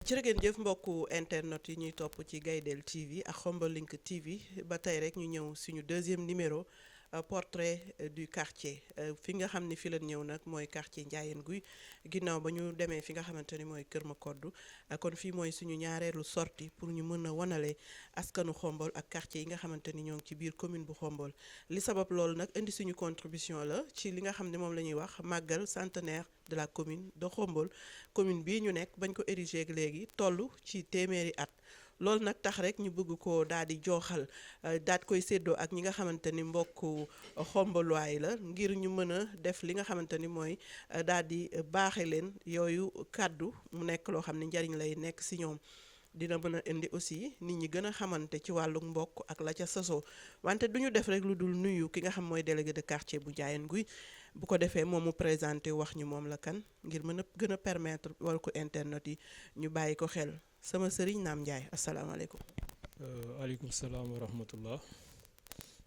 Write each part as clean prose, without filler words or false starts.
jërë ngeen jëf mbokku internet yi ñuy topp ci Gaydel TV ak Khombole Link TV ba tey rek ñu ñëw suñu deuxième numéro portrait du quartier fi nga xam ni fi la ñëw nag mooy quartier Ndiayène Gouy ginnaaw ba ñu demee fi nga xamante ni mooy Kër Makoddu kon fii mooy suñu ñaareelu sortie pour ñu mën a wanale askanu Khombole ak quartier yi nga xamante ni ñoo ngi ci biir commune bu Khombole li sabab loolu nag indi suñu contribution la ci li nga xam ne moom la ñuy wax màggal centenaire de la commune de Khombole commune bii ñu nekk bañ ko érigé ak léegi toll ci téeméeri at loolu nag tax rek ñu bëgg ko daal di jooxal daat koy séddoo ak ñi nga xamante ni mbokku xomboluwaay la ngir ñu mën a def li nga xamante ni mooy daal di baaxe leen yooyu kàddu mu nekk loo xam ne njariñ lay nekk si ñoom dina mën a indi aussi nit ñi gën a xamante ci wàllu mbokk ak la ca sosoo wante du ñu def rek lu dul nuyu ki nga xam mooy délégué de quartier bu Ndiayène Gouy bu ko defee moom mu présenté wax ñu moom la kan ngir mën a gën a permettre wala ko internet yi ñu bàyyi ko xel sama sëriñ Naam Ndiaye asalaamaaleykum. aleykum salaam wa rahmatullah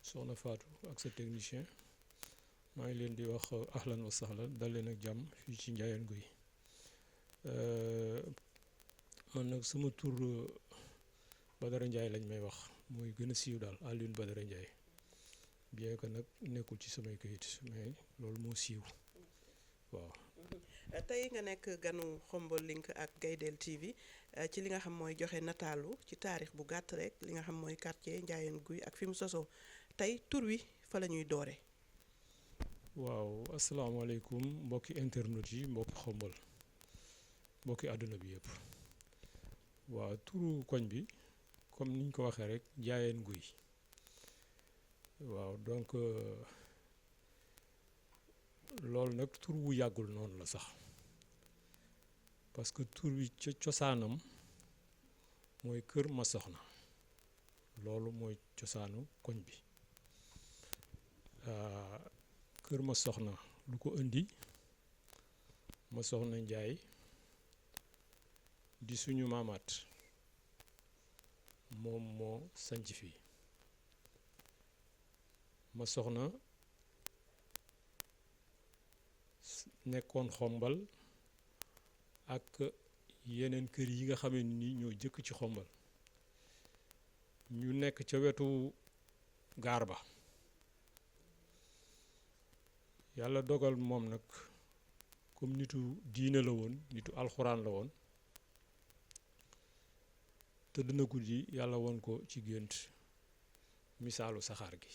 soxna Fatou ak sa technicien maa ngi leen di wax ahlan wa sahlan dal leen ak jàmm fii ci Ndiayène Gouy man nag sama tur Badara Ndiaye lañ may wax mooy gën a siiw daal Alioune Badara Ndiaye bien que nag nekkul ci samay kayit mais loolu moo siiw waaw. tey nga nekk ganu Khombole Link ak Gaydel TV ci li nga xam mooy joxe nataalu ci taarix bu gàtt rek li nga xam mooy quartier Ndiayène Gouy ak fi mu sosoo tey tur wi fa la ñuy doore. waaw asalaamaaleykum mbokki internet yi mbokki Khombole mbokki àdduna bi yëpp waaw turu koñ bi comme niñ ko waxee rek Ndiayène Gouy waaw donc loolu nag tur wu yàggul noonu la sax parce que tur wi ca cosaanam mooy kër ma soxna loolu mooy cosaanu koñ bi kër ma soxna lu ko indi ma soxna Njaay di suñu maamaat moom moo sanc fii ma soxna nekkoon Xombal ak yeneen kër yi nga xam ne ni ñoo jëkk ci Xombal ñu nekk ca wetu gaar ba yàlla dogal moom nag comme nitu diine la woon nitu alxuraan la woon tëdd na guddi yàlla woon ko ci gént misaalu saxaar gi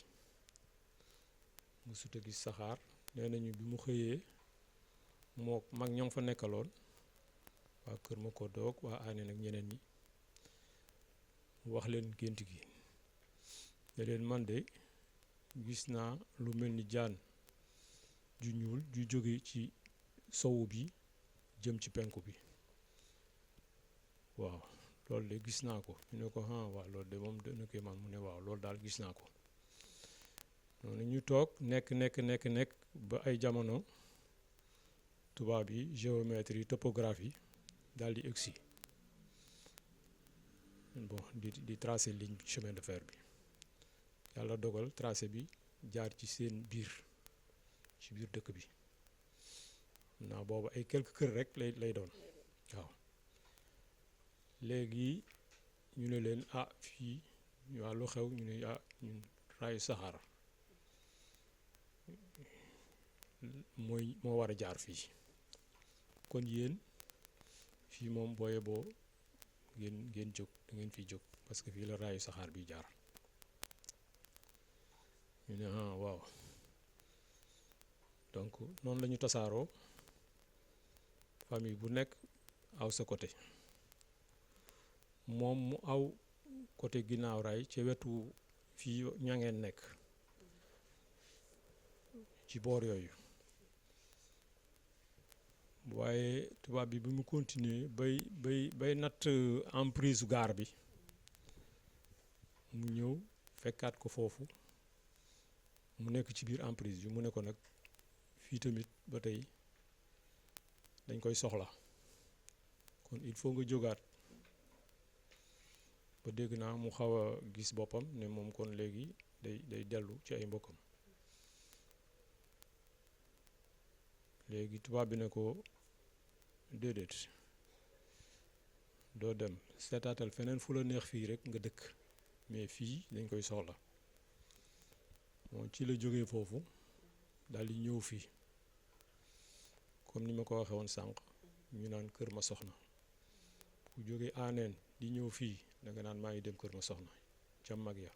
mu suta gis saxaar nee nañu bi mu xëyee moo mag ñoom fa nekkaloon waa kër ma ko doog waa aaneen ak ñeneen ñi wax leen gént gi ne leen man de gis naa lu mel ni jaan ju ñuul ju jóge ci sowu bi jëm ci penku bi waaw loolu de gis naa ko ñu ne ko waaw loolu de moom dana koy man mu ne waaw loolu daal gis naa ko noonu ñu toog nekk ba ay jamono tubaab yi géométrie topographie daal di egsi bon di tracer ligne chemin de fer bi yàlla dogal tracé bi jaar ci seen biir ci biir dëkk bi naa boobu ay quelques kër rek lay doon waaw léegi ñu ne leen fii waa lu xew ñu ne ñun raayu saxaar moo war a jaar fii kon yéen fii moom booye boo ngeen jóg da ngeen fiy jóg parce que fii la raayu saxaar bi jaar ñu ne waaw donc noonu la ñu tasaaroo famille bu nekk aw sa côté moom mu aw côté ginnaaw raay ca wetu fii ña ngeen nekk ci boor yooyu waaye tubaab bi mu continuer bay natt emprise gaar bi mu ñëw fekkaat ko foofu mu nekk ci biir emprise bi mu ne ko nag fii tamit ba tey dañ koy soxla kon il faut nga jógaat ba dégg naa mu xaw a gis boppam ne moom kon léegi day dellu ci ay mbokkam léegi tubaab bi ne ko déedéet doo dem seetaatal feneen fu la neex fii rek nga dëkk mais fii dañ koy soxla moom ci la jógee foofu daal di ñëw fii comme ni ma ko waxee woon sànq ñu naan kër ma soxna ku jógee aaneen di ñëw fii da nga naan maa ngi dem kër ma soxna ca mag ya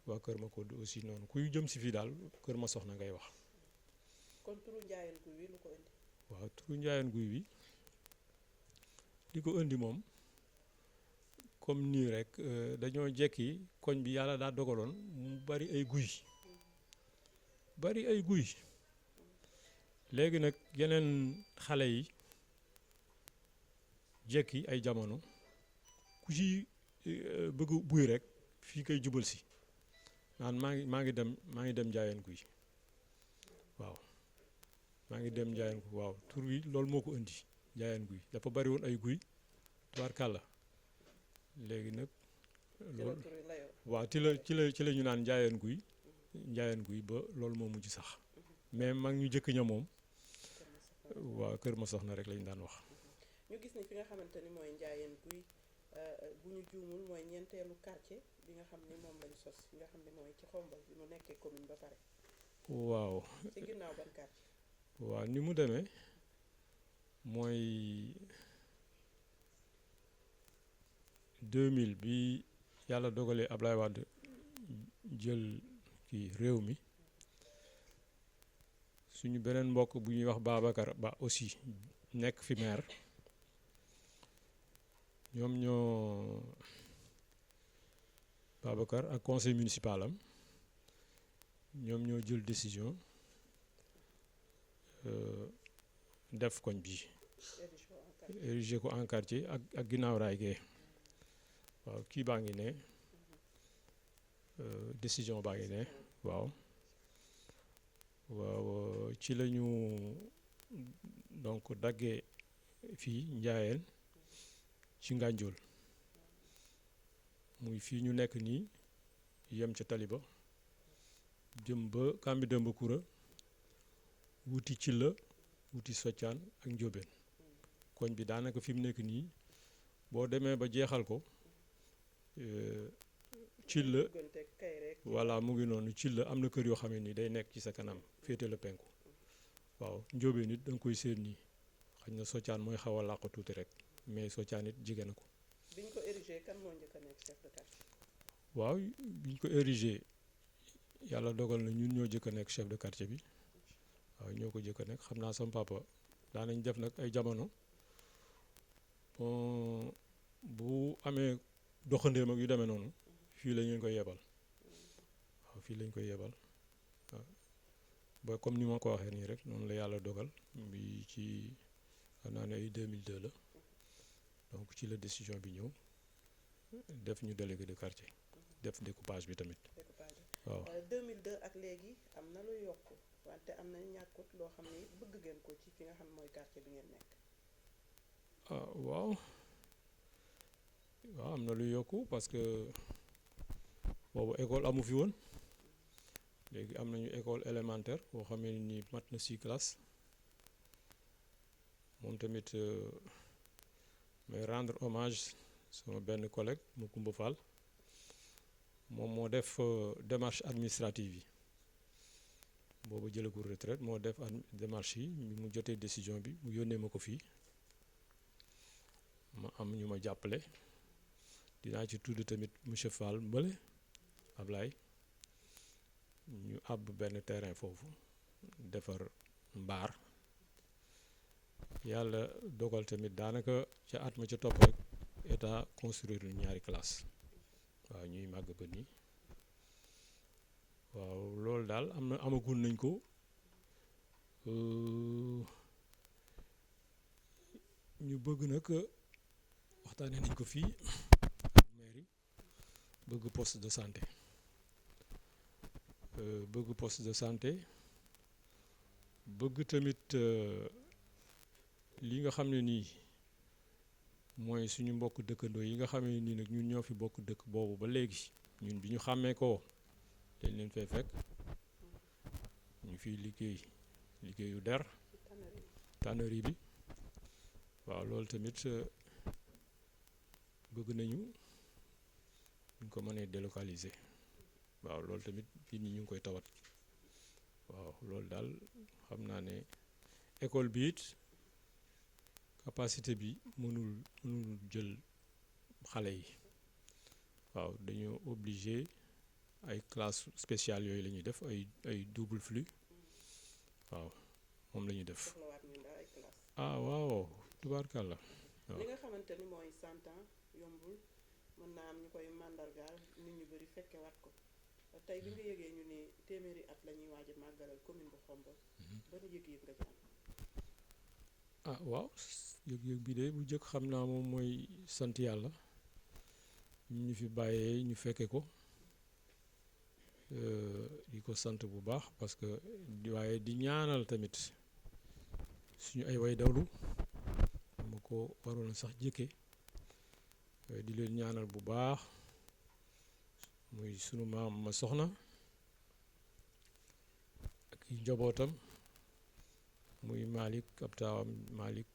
waa kër ma ko aussi noonu kuy jëm si fii daal kër ma soxna ngay wax. kon turu njaayeen guy wi lu ko indi. waaw turu njaayeen guy wi li ko indi moom comme nii rek dañoo jekki koñ bi yàlla daa dogaloon mu bari ay guy léegi nag yeneen xale yi jekki ay jamono ku ci bëgg buy rek fii koy jubal si naan maa ngi dem njaayeen guy waaw maa ngi dem njaayeen guy waaw tur wi loolu moo ko indi njaayeen guy dafa bari woon ay guy tubaarkàlla léegi nag loolu waaw ci la ñu naan njaayeen guy ba loolu moo mujj sax mais mag ñu jëkk ña moom waaw kër ma soxna rek lañu daan wax. ñu gis ni fi nga xamante ni mooy njaayeen guy bu ñu juumul mooy ñeenteelu quartier bi nga xam ni moom lañ sos fi nga xam ni mooy ci Xombol bi mu nekkee commune ba pare. waaw ci ginnaaw ban quartier. waaw ni mu demee mooy 2000 bi yàlla dogalee Ablaye Wade jël kii réew mi suñu beneen mbokk bu ñuy wax Babacar Ba aussi nekk fi maire ñoom ñoo Babacar ak conseil municipal am ñoom ñoo jël décision def koñ bi érigé ko en quartier ak ginnaaw raay gee waaw kii baa ngi ne décision baa ngi ne waaw ci la ñu donc daggee fii njaayeen ci Ngànjool muy fii ñu nekk nii yem ca taliba jëm ba Kambi Demba Kura wuti ci la wuti soccaan ak njóobeen koñ bi daanaka fi mu nekk nii boo demee ba jeexal ko ci la voilà mu ngi noonu ci la am na kër yoo xam ne nii day nekk ci sa kanam féete la penku waaw njóobeen nit da nga koy séen nii xañ na soccaan mooy xaw a làq tuuti rek mais soccaan it jege na ko. biñ ko érigé kan moo njëkk a nekk chef de quartier. waaw biñ ko érigé yàlla dogal na ñun ñoo jëkk a nekk chef de quartier bi waaw ñoo ko jëkk a nekk xam naa sama papa daanañ def nag ay jamono bu amee doxandéem ak yu demee noonu fii lañ koy yebal waaw fii lañ koy yebal waaw ba comme ni ma ko waxee nii rek noonu la yàlla dogal bi ci xam naa ne ay 2002 la donc ci la décision bi ñëw def ñu délégué de quartier def découpage bi tamit waaw. 2002 ak léegi am na lu yokk wante am na ñàkkut loo xam ne bëgg ngeen ko ci fi nga xam mooy quartier bi ngeen nekk. waaw am na lu yokku parce que boobu école amu fi woon léegi am nañu école élémentaire boo xamee ni mat na 6 classes moom tamit may rendre hommage sama benn collègue Macoumba Fall moom moo def démarche administrative yi boobu jëlagul retraite moo def démarche yi mu jotee décision bi mu yónnee ma ko fii ma am ñu ma jàppale dinaa ci tudd tamit monsieur Fall Mbale Ablaye ñu àbb benn terrain foofu defar mbaar yàlla dogal tamit daanaka ca at ma ca topp rek état construire lu ñaari classe waaw ñuy màgg ba nii waaw loolu daal amagul nañ ko ñu bëgg nag waxtaanee nañ ko fii mairie bëgg poste de santé bëgg tamit li nga xam ne nii mooy suñu mbokk dëkkandoo yi nga xam ne nii nag ñun ñoo fi bokk dëkk boobu ba léegi ñun bi ñu xàmmee ko dañ leen fay fekk ñu fiy liggéeyu der tannerie bi waaw loolu tamit bëgg nañu ñu ko mënee délocaliser waaw loolu tamit fii nii ñu ngi koy tawat waaw loolu daal xam naa ne école bi it capacité bi mënul jël xale yi waaw dañoo obligé ay classe spéciale yooyu la ñuy def ay double flux waaw moom la ñuy def ah waaw tubaarkàlla waaw li nga xamante ni mooy 100 ans yombul mën naa am ñu koy màndargaal nit ñu bëri fekke waat ko tey bi nga yëgee ñu ne téeméeri at la ñuy waaj a màggalal commune bu Xombol ban yëg-yëg nga ci am ah waaw yëg-yëg bi de bu njëkk xam naa moom mooy sant yàlla ñu fi bàyyee ñu fekke ko di ko sant bu baax parce que waaye di ñaanal tamit suñu ay way dawlu ma ko waroon sax jëkke di leen ñaanal bu baax muy sunu maam ma soxna ak i njabootam muy Malick ab taawam Malick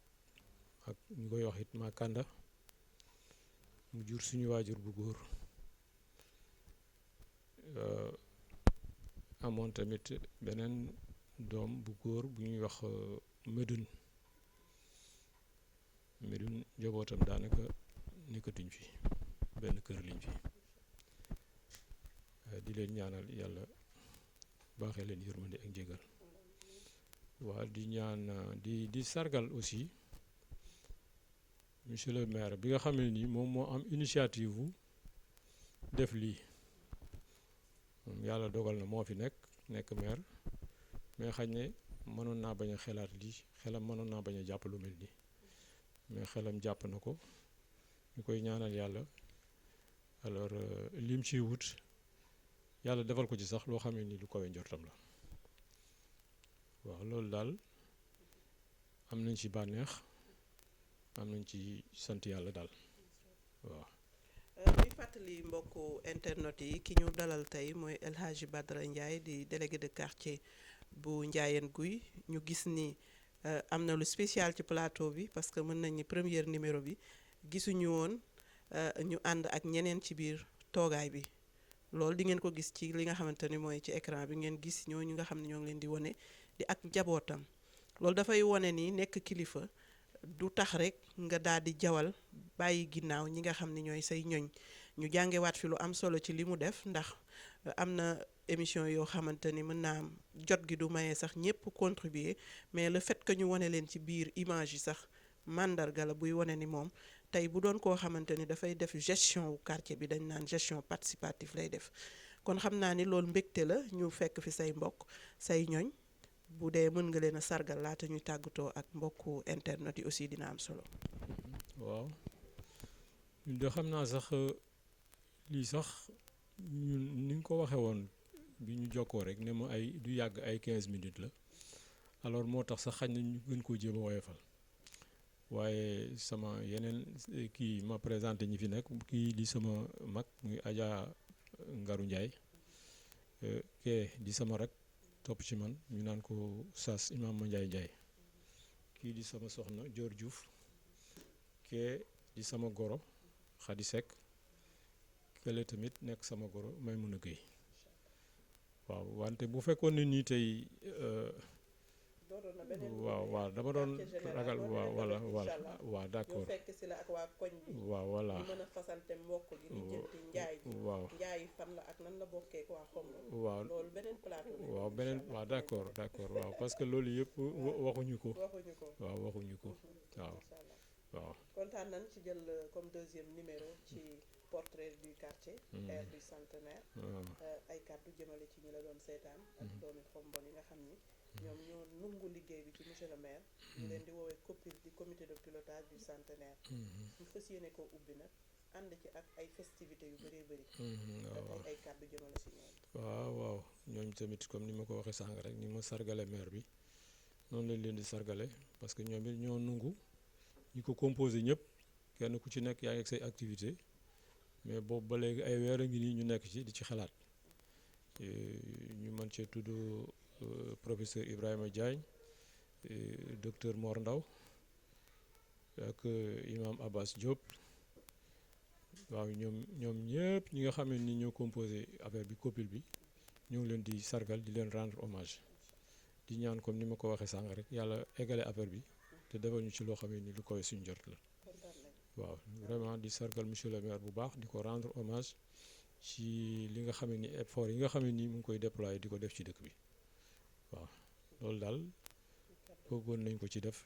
ak ñu koy wax it ma kànda mu jur suñu waajur bu góor amoon tamit beneen doom bu góor bu ñuy wax Médoune njabootam daanaka nekkatuñ fi benn kër liñ fi di leen ñaanal yàlla baaxee leen yërmande ak njégal waa di ñaan di sargal aussi monsieur le maire bi nga xam ne nii moom moo am initiative bu def lii moom yàlla dogal na moo fi nekk maire mais xañ ne mënoon naa bañ a xelaat lii xelam mënoon naa bañ a jàpp lu mel nii mais xelam jàpp na ko ñu koy ñaanal yàlla alors lim ciy wut yàlla defal ko ci sax loo xam ne nii lu kawe njortam la waaw loolu daal am nañ ci bànneex am nañ ci sant yàlla daal waaw. ñuy fàttali mbokku internet yi ki ñu dalal tey mooy El Hadji Badara Ndiaye di délégué de quartier bu Ndiayène Gouy ñu gis ni am na lu spécial ci plateau bi parce que mën nañ ni première numéro bi gisuñu woon ñu ànd ak ñeneen ci biir toogaay bi loolu di ngeen ko gis ci li nga xamante ni mooy ci écran bi ngeen gis ñooñu nga xam ne ñoo ngi leen di wane di ak njabootam loolu dafay wane ni nekk kilifa du tax rek nga daal di jawal bàyyi ginnaaw ñi nga xam ne ñooy say ñoñ ñu jàngewaat fi lu am solo ci li mu def ndax am na émission yoo xamante ni mën naa am jot gi du maye sax ñëpp contribuer mais le fait que ñu wane leen ci biir image yi sax mandarga la buy wane ni moom tey bu doon koo xamante ni dafay def gestion wu quartier bi dañ naan gestion participative lay def kon xam naa ni loolu mbégte la ñu fekk fi say mbokk say ñoñ bu dee mën nga leen a sargal laata ñuy tàggatoo ak mbokku internet yi aussi dina am solo. waaw ñun de xam naa sax lii sax ñun ni nga ko waxee woon bi ñu jokkoo rek ne ma ay du yàgg ay 15 minutes la alors moo tax sax xañ na ñu gën koo jéem a woyofal waaye sama yeneen kii ma présenté ñi fi nekk kii di sama mag muy Adja Ngaru Ndiaye kee di sama rak topp ci man ñu naan ko Sas Imam Ma Ndiaye kii di sama soxna Dior Diouf kee di sama goro Khady Seck kële tamit nekk sama goro Maymouna Gueye waaw wante bu fekkoon ne nii tey waaw dama doon ragal waaw d'accord waaw voilà waaw beneen waaw d'accord waaw parce que loolu yëpp waxuñu ko waaw waaw kontaan nañ ci jël comme deuxième numéro ci portrait du quartier air du centenaire ay kàddu jëmale ci ñi la doon seetaan ak doomi Xombol yi nga xam ni ñoom ñoo nungu liggéey bi ci monsieur le maire ñu leen di woowee COPIL di comité de pilotage du centenaire ñu fas yéene koo ubbi nag ànd ci ak ay festivités yu bëree bëri ay kàddu jëmale si ñoom waaw ñooñu tamit comme ni ma ko waxee sànq rek ni ma sargale maire bi noonu lañ leen di sargale parce que ñoom it ñoo nungu ñi ko composé ñëpp kenn ku ci nekk yaa ngi ak say activité mais boobu ba léegi ay weer a ngi nii ñu nekk ci di ci xalaat ñu mën cee tudd professeur Ibrahima Diagne docteur Mor Ndaw ak imam Abbas Diop waaw ñoom ñëpp ñi nga xam ne ni ñoo composé affaire bi copil bi ñu ngi leen di sargal di leen rendre hommage di ñaan comme ni ma ko waxee sànq rek yàlla eggale affaire bi te defal ñu ci loo xam ne ni lu koy suñ jot la waaw vraiment di sargal monsieur le maire bu baax di ko rendre hommage ci li nga xam ne ni effort yi nga xam ne nii mu ngi koy déployer di ko def ci dëkk bi waaw loolu daal bëggoon nañ ko ci def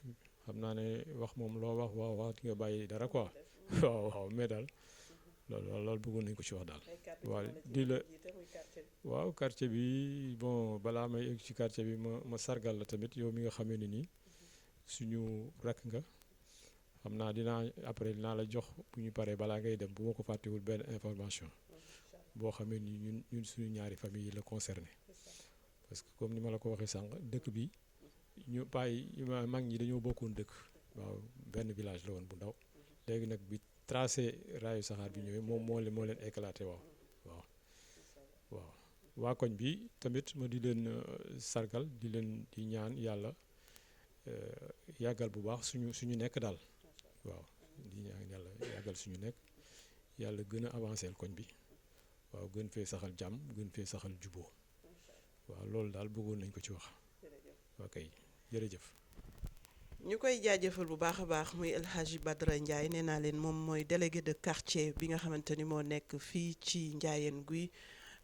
xam naa ne wax moom loo wax di nga bàyyi dara quoi waaw mais daal loolu bëggoon nañ ko ci wax daal waaw di la waaw quartier bi bon balaa may egg ci quartier bi ma sargal la tamit yow mi nga xamee ne nii suñu rakk nga xam naa dinaa la jox bu ñu paree balaa ngay dem bu ma ko fàttewul benn information boo xamee ni ñun suñu ñaari famille yi la concerné parce que comme ni ma la ko waxee sànq dëkk bi ñu mag ñi dañoo bokkoon dëkk waaw benn village la woon bu ndaw léegi nag bi tracé raayu saxaar bi ñëwee moom moo leen éclaté waaw waa koñ bi tamit ma di leen sargal di ñaan yàlla yàggal bu baax suñu nekk daal waaw di ñaan yàlla yàggal suñu nekk yàlla gën a avancé koñ bi waaw gën fee saxal jàmm gën fee saxal juboo waaw loolu daal bëggoon nañ ko ci wax ok jërëjëf ñu koy jaajëfal bu baax a baax muy El Hadji Badara Ndiaye nee naa leen moom mooy délégué de quartier bi nga xamante ni moo nekk fii ci Ndiayène Gouy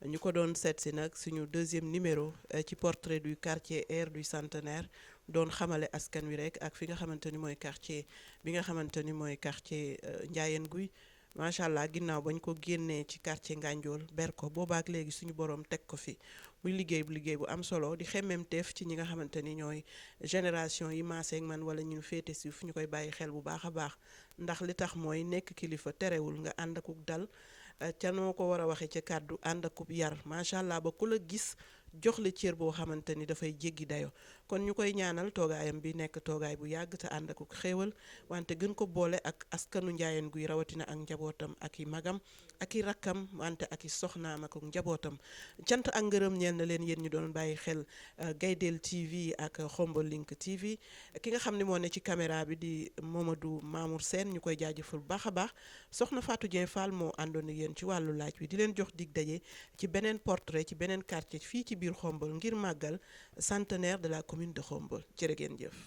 ñu ko doon seet si nag suñu deuxième numéro ci portrait du quartier aire du centenaire doon xamale askan wi rek ak fi nga xamante ni mooy quartier bi nga xamante ni mooy quartier Ndiayène Gouy macha allah ginnaaw bañ ko génnee ci quartier Ngànjool ber ko boobaak léegi suñu borom teg ko fi muy liggéey bu am solo di xemmemteef ci ñi nga xamante ni ñooy génération yi maaseeg man wala ñu féete si fu ñu koy bàyyi xel bu baax a baax ndax li tax mooy nekk kilifa terewul nga ànd akuk dal ca noo ko war a waxee ca kàddu ànd akub yar macha allah ba ku la gis jox la cër boo xamante ni dafay jéggi dayo kon ñu koy ñaanal toogaayam bi nekk toogaay bu yàgg te ànd ak xéewal wante gën ko boole ak askanu Ndiayène Gouy rawatina ak njabootam ak i magam ak i rakkam wante ak i soxnaam ak njabootam cant ak ngërëm ñeel na leen yéen ñu doon bàyyi xel Gaydel TV ak Khombole Link TV ki nga xam ne moo ne ci caméra bi di Mamadou Mamour Sène ñu koy jaajëfal bu baax a baax soxna Fatou Dieng Fall moo àndoon ak yéen ci wàllu laaj wi di leen jox dig daje ci beneen portrait ci beneen quartier fii ci biir Khombole ngir màggal centenaire de la commune de Khombole jërë ngeen jëf